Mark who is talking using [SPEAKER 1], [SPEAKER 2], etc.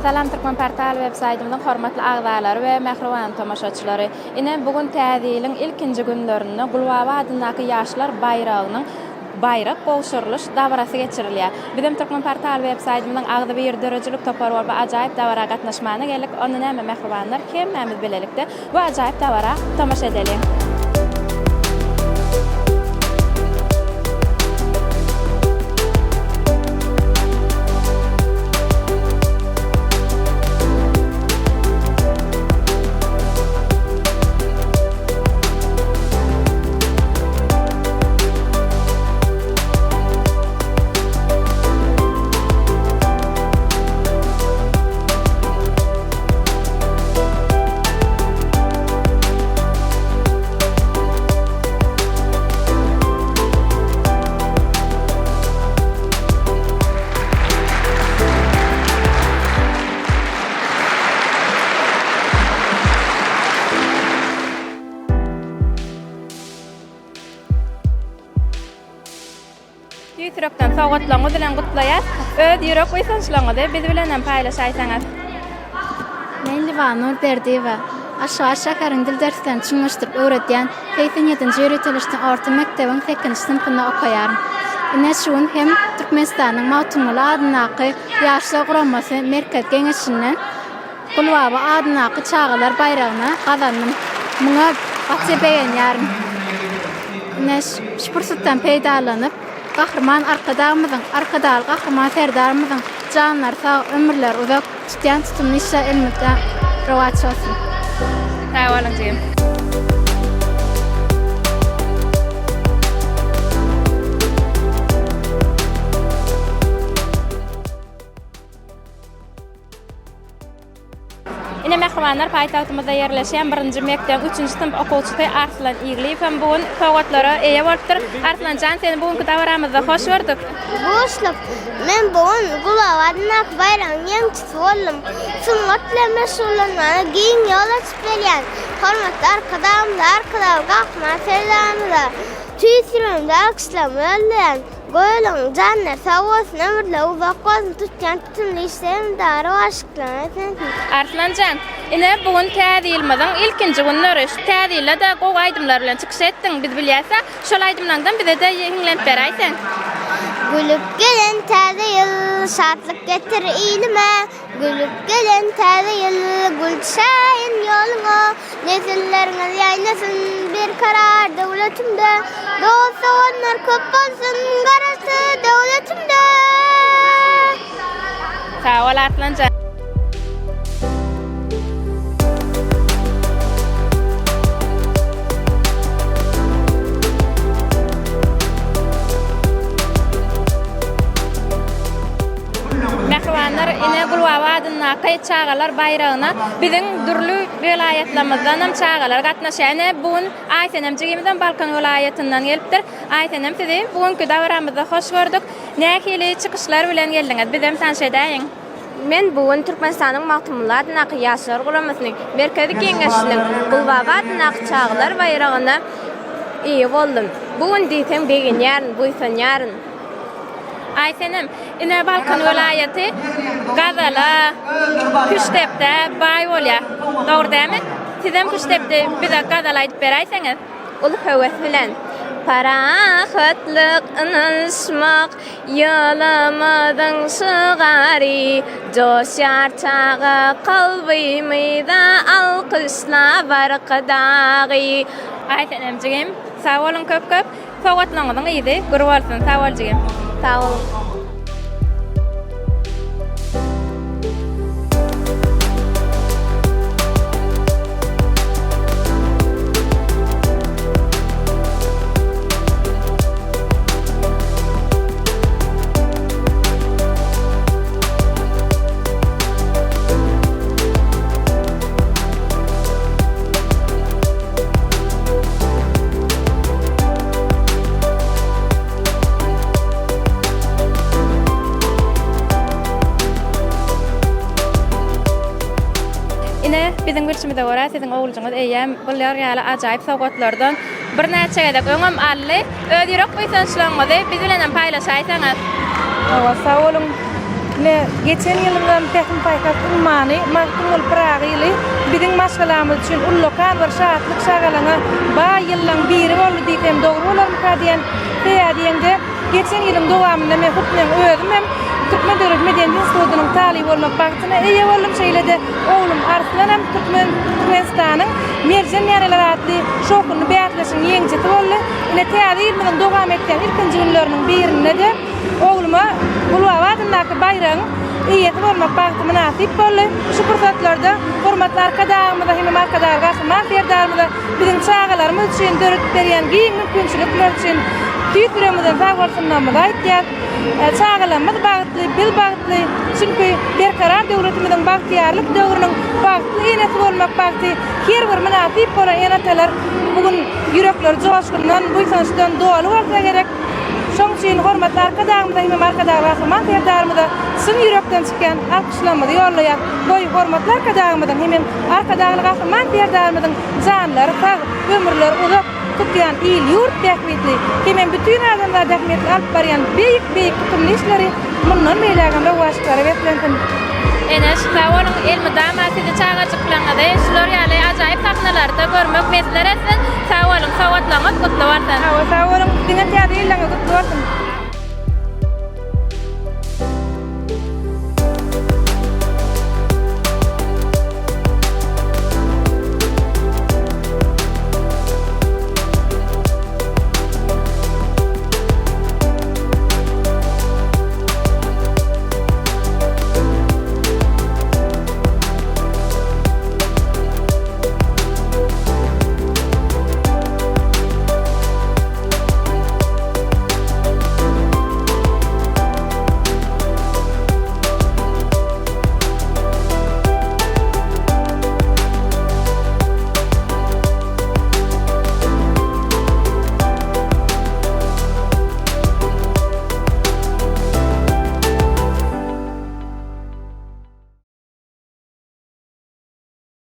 [SPEAKER 1] Salam Türkmenportal web saýtymyzyň hormatly agzalary we mähriban tomaşaçylary! Ine, bu gün Täze ýylyň ilkinji günlerinde Gulbaba adyndaky Ýaşlar baýragynyň baýrak gowşurylyş dabarasy geçirilýär. Bizem Türkmenportal web saýtymyzyň agzybir döredijilik topary bolup bu ajaýyp dabara gatnaşmana geldik. Onda näme mähribanlar, hemmämiz bilelikde Bu ajaýyp dabara tomaşa edeliň! Tüýs ýürekden sowgatlaryňyz bilen gutlaýas. Öz ýürek buýsançlaryňyzy biz bilen hem paýlaşaýsaňyz.
[SPEAKER 2] Men Liwanur Berdiýewa. Aşgabat şäheriniň dil derslerini çuňlaşdyryp öwredýän 87-nji ýöriteleşden orta mekdebiň sekizinji synpynda okaýaryn. Ine şu gün hem Türkmenistanyň Magtymguly adyndaky Ýaşlar guramasy Merkezi Geňeşinden Gulbaba adyndaky çagalar baýragyny gazandym. Muňa gaty begenýärin. Ine, şu pursatdan peýdalanyp, Gahryman Arkadagymyzyň, Arkadagly Gahryman Serdarymyzyň janlary sag, ömürleri uzak, tutýan tutumly işleri elmydama rowaç bolsun!
[SPEAKER 1] Sag boluň jigim. Ine mähribanlar paýtagtymyzda ýerleşýän birinji mekdebiň üçünji synp okuwçysy Arslan Igliýew hem bu gün sowgatlara eýe bolupdyr. Arslan jan seni bu günki dabaramyzda hoş gördük.
[SPEAKER 3] Buşluk. Men bu gün Gulaba adyndaky baýragyň ýeňijisi boldum. Sungat bilen meşgullanmaga giň ýol açyp berýän hormatly Arkadagymyza, Arkadagly Gahryman Serdarymyza tüýs ýüregimden alkyşlarymy ýollaýan. Göweliň janlary sag bolsun, ömürleri uzak bolsun, tutýan Tutumly işlerim dara başlyklaryna sensiň.
[SPEAKER 1] Arslanjan, ine bu gün Täze ýylymyzyň ilkinji günleri. Şu Täze ýylda-da gowy aýdymlar bilen çykyş etdiň. Biz bilýäs-ä. Şol aýdymlaňdan bize-de hiňlenip beräýseň.
[SPEAKER 3] Gülüp gelen Täze ýyl, şatlyk getir ilime. Gülüp gelen Täze ýyl, gül düşäýin ýoluňa. Nesilleriňiz ýaýnasyn berkarar döwletimde. Dost-doganlar köp bolsun Garaşsyz döwletimde.
[SPEAKER 1] Sag bol Arslanjan. Mähribanlar, ine Gulbaba adyndaky çagalar baýragyna biziň dürli welaýatlarymyzdanam çagalar gatnaşýar. Ine bu gün Aýsenem jigimizem Balkan welaýatyndan gelipdir. Aýsenem sizi bu günki dabaramyzda hoş gördük. Nähili çykyşlar bilen geldiňiz? Bizem tanyş edäýiň.
[SPEAKER 4] Men bu gün Türkmenistanyň Magtymguly adyndaky Ýaşlar guramasynyň Merkezi Geňeşiniň Gulbaba adyndaky çagalar baýragyna eýe boldum. Bu gün diýseň begenýärin, buýsanýaryn.
[SPEAKER 1] Aýsenem, ine Balkan welaýaty gazala, küştdepdä baý bolýar. Dogry dälmi? Sizem küştdepdi bize gazal aýdyp beräýseňiz.
[SPEAKER 4] Uly höwes bilen. Parahatlyk, ynanyşmak ýylymyzyň şygary, Joşýar çaga kalbymyza alkyşlap Arkadagy.
[SPEAKER 1] Aýsenem jigim, sag boluň köp-köp. Sowgatlaryňyzyň yzy gür bolsun. Sag bol jigim.
[SPEAKER 4] Sag boluň.
[SPEAKER 1] Ine, biziň bilşimize görä, siziň oguljyňyz eýýäm bular ýaly ajaýyp sowgatlardan birnäçe gezek öňem aldy. Öz ýürek buýsançlaryňyzy biz bilen hem paýlaşaýsaňyz.
[SPEAKER 5] Hawa, sag boluň. Ine, geçen ýylyňam Pähim-paýhas ummany Magtymguly Pyragy ýyly biziň maşgalamyz üçin ullakan bir şatlyk-şagalaňa baý ýyllaň biri boldy diýsem dogry bolarmyka diýen. Sebäbi diýeňde, geçen ýylyň dowamynda men hut meň özüm hem Türkmen döwlet medeniýet institutynyň talyby bolmak bagtyna eýe boldum, şeýle-de oglum Arslan hem Türkmen Türkmenistanyň Merjen däneleri atly şowhunly bäsleşigiň ýeňijisi boldy. Ine, täze ýylymyzyň dowam etýän ilkinji günleriniň birinde-de ogluma Gulbaba adyndaky baýragyň eýesi bolmak bagty mynasyp boldy. Şu pursatlarda hormatly Arkadagymyza hemem Arkadagly Gahryman Serdarymyza biziň çagalarymyz üçin döredip berýän giň mümkinçilikleri üçin tüýs ýüregimizden sag bolsunlarymyzy aýtýas. Çagalarymyz bagtly, biz bagtly. Çünki Berkarar döwletimiziň bagtyýarlyk döwrüniň bagtly enesi bolmak bagty her bir mynasyp bolan ene-atalar bu gün ýürekleri joşgundan, buýsançdan doly bolsa gerek. Şonuň üçin hormatly Arkadagymyza hemem Arkadagly Gahryman Serdarymyza çyn ýürekden çykýan alkyşlarymyzy ýollaýas. Goý, hormatly Arkadagymyzyň hemem Arkadagly Gahryman Serdarymyzyň janlary sag, ömürleri uzak, tutýan il-ýurt bähbitli hemem bütin adamzat ähmiýetli alyp barýan beýik-beýik tutumly işleri mundan beýlägem rowaçlyklara beslensin.
[SPEAKER 1] Eneş, sag boluň, elmydama sizi çagajyklaryňyzy şular ýaly ajaýyp sahnalarda görmek mesler etsin. Sag boluň, sowgatlaryňyz gutly bolsun.
[SPEAKER 5] Hawa, sag boluň, diňe täze ýyllaryňyz gutly bolsun.